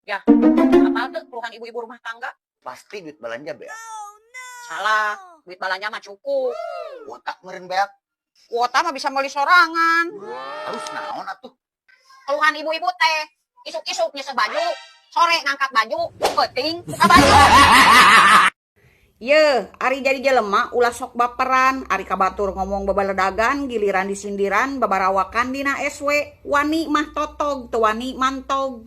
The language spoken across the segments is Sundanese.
Ya, apal teu keluhan ibu-ibu rumah tangga? Pasti duit belanja beak. Salah, duit belanja mah cukup. Kuota meureun beak. Kuota mah bisa meuli sorangan. Terus naon atuh? Keluhan ibu-ibu teh, isuk-isuk nyeuseuh baju, sore ngangkat baju, peuting buka baju. Ye, ari jadi jelema ulah sok baperan, ari ka batur ngomong babaledagan, giliran disindiran, babarawakan dina SW, wani mah totog, teu wani mantog.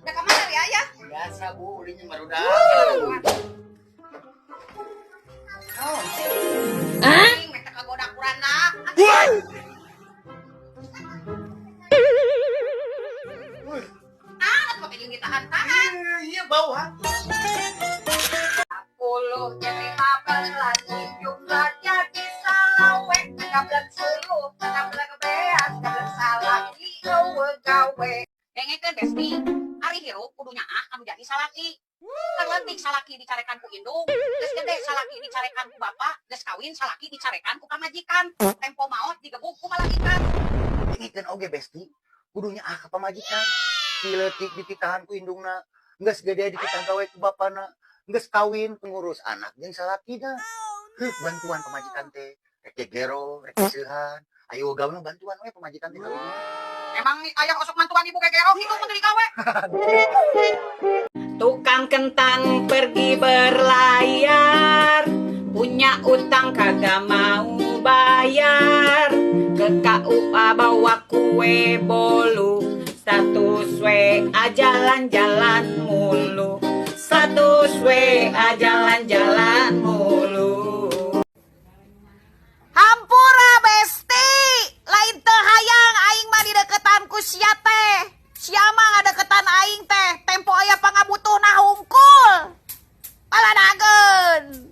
Udah ka mana ya, ayah? Biasa Bu, ulinya barudak. Naon sih? Anjing, meh teh kagoda kuranda. Nah, pakai jeung ditahan-tahan. Iya, bau ha. 10 jadi 15, jumlah jadi salawe, gablek suluh, gablek beas, gablek salaki, eueuh gawe. Dengekeun Besti, ari hirup kudu nyaah anu jadi salaki. Terletik salaki dicarekan ku indung, geus gede salaki dicarekan ku bapak, geus kawin salaki dicarekan ku pamajikan, tempo maot digebuk ku malaikat. Dengekeun oge Besti, kudu nyaah ka pamajikan. Ti leutik dititahan ku indungna, geus gede dititah gawe ku bapana, geus kawin pengurus anak jeung salakina. Heuh, bantuan pamajikan teh, rek gegero, rek seuhan, ayo gawe mah bantuan we pamajikan teh kawin. Emang ayah osok mantuan ibu gegero gitu mun teu digawe. Tukang kentang pergi berlayar, punya utang kagak mau bayar, ke KUA bawa kue bolu, status WA jalan-jalan mulu, status WA jalan-jalan mulu. Hampura Besti, lain teu hayang aing mah dideketan ku sia teh. Sia mah ngadeketan aing teh, tempo aya pangabutuhna hungkul. Paladageun.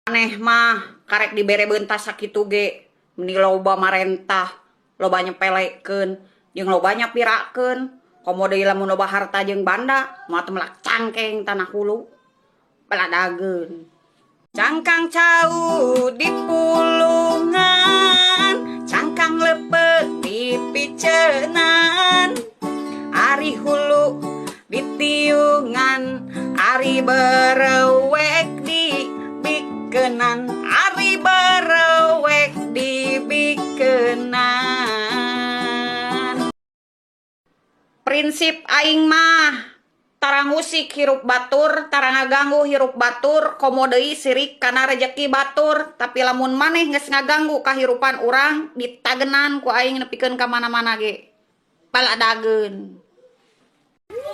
Aneh mah karek dibere beuntas sakitu ge, meni loba marentah, loba nyepelekeun, jeung loba nyapirakeun. Komo deui lamun loba harta jeung banda, moal teu melak cangkeng tanah hulu. Paladageun. Cangkang cau di pulungan, cangkang lepet di picenan, ari hulu di tiungan, ari berewek di bikenan, ari berewek di bikenan. Prinsip aing mah tara ngusik hirup batur, tara ngaganggu hirup batur, komo deui sirik kana rejeki batur, tapi lamun maneh geus ngaganggu kahirupan urang, ditagenan ku aing nepikeun ka mana-mana ge. Paladageun.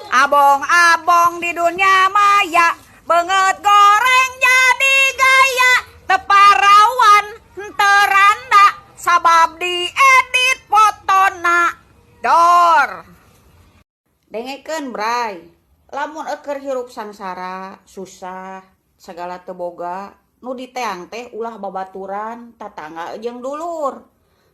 Abong-abong di dunia maya, beungeut goreng jadi gaya, teu parawan henteu randa, sabab diedit fotona. Dor. Dengekeun Bray, lamun eukeur hirup sangsara, susah, segala teu boga, nu diteang teh ulah babaturan, tatangga jeung dulur.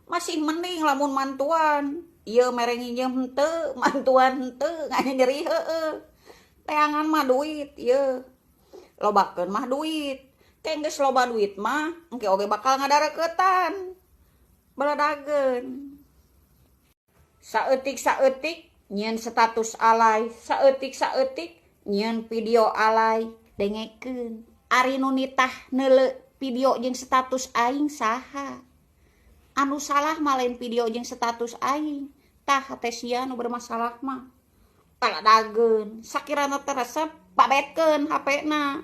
Masih mending lamun mantuan, ieu mere nginjem henteu, mantuan henteu, nganyeri heueuh. Teangan mah duit ieu. Lobakeun mah duit. Ke geus loba duit mah engke oge bakal ngadareukeutan. Baladageun. Saeutik-saeutik nyieun status alay, saeutik-saeutik nyieun video alay, dengekeun. Ari nu nitah neuleu video jeung status aing saha? Anu salah mah lain video jeung status aing. Tah hate sia nu bermasalah mah. Paladageun, sakirana teu resep babetkeun HP-na.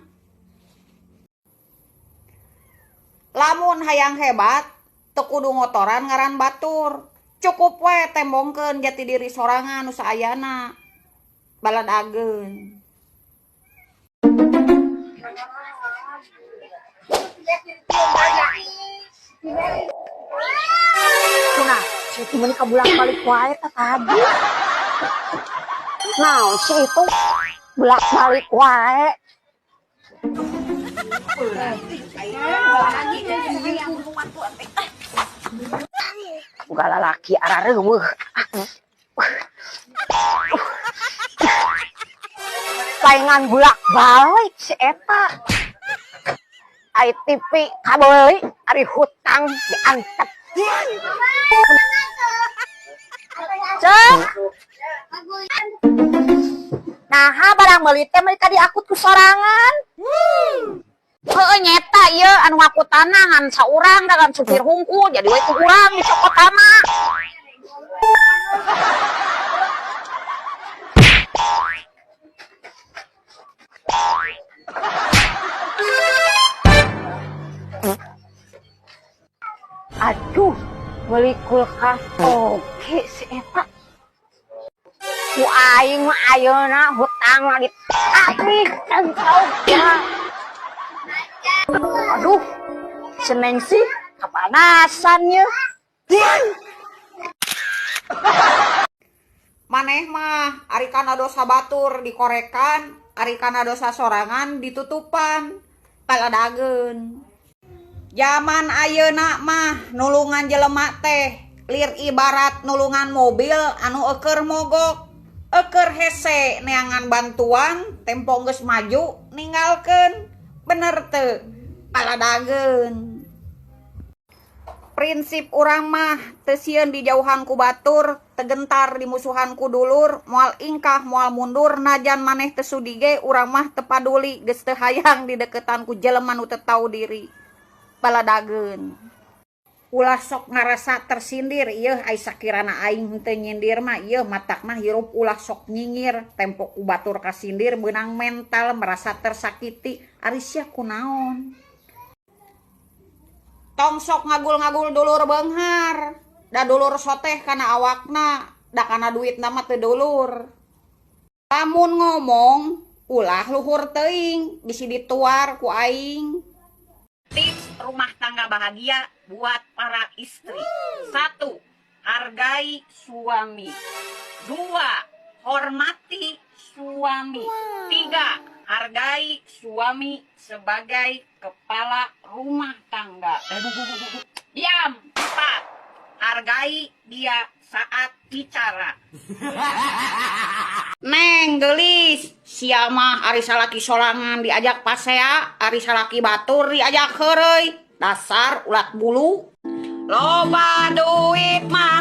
Lamun hayang hebat teu kudu ngotoran ngaran batur. Cukup we tembongkeun jati diri sorangan nu saayana. Baladageun. Nah, si itu meuni kabulak-balik wae tah tadi. Nah, si itu bulak-balik wae. Boga lalaki arareuweuh. Saingan bulak-balik si eta. Ai TV kabeuli, ari hutang diantep. Ah, barang meuli teh mereka diakut ku sorangan. Heueuh, nyeta ieu anu ngakutanna ngan saurang da kan supir hungkul, jadi we ku urang dicokotana. Aduh, beli kulkas oke si eta. Ku aing mah ayeuna hutang lagi tapi ya. Aduh, seneng sih kepanasan ya. Maneh mah ari kana dosa batur dikorekan, ari kana dosa sorangan ditutupan. Paladageun. Zaman ayeuna mah nulungan jelema teh lir ibarat nulungan mobil anu eukeur mogok. Eukeur hese neangan bantuan, tempo geus maju ninggalkeun. Bener teu? Paladageun. Prinsip urang mah teu sieun dijauhan ku batur, teu gentar dimusuhan ku dulur, moal ingkah moal mundur najan maneh teu sudi ge urang mah teu paduli, geus teu hayang dideketan ku jelema nu teu tau diri. Paladageun. Ulah sok ngarasa tersindir, ieu ai sakirana aing henteu nyindir mah ieu matak mah hirup ulah sok nyinyir, tempo ku batur kasindir beunang mental merasa tersakiti, ari sia kunaon. Tong sok ngagul-ngagul dulur beunghar, da dulur soteh kana awakna, da kana duitna mah teu dulur. Lamun ngomong ulah luhur teuing, bisi dituar ku aing. Tips rumah tangga bahagia buat para istri. 1, hargai suami. 2, hormati suami. 3, hargai suami sebagai kepala rumah tangga. Bu, bu, bu, bu, bu. Diam. 4, hargai dia saat bicara. Neng gelis, sia mah ari salaki sorangan diajak pasea, ari salaki batur diajak heureuy. Dasar ulat bulu. Loba duit mah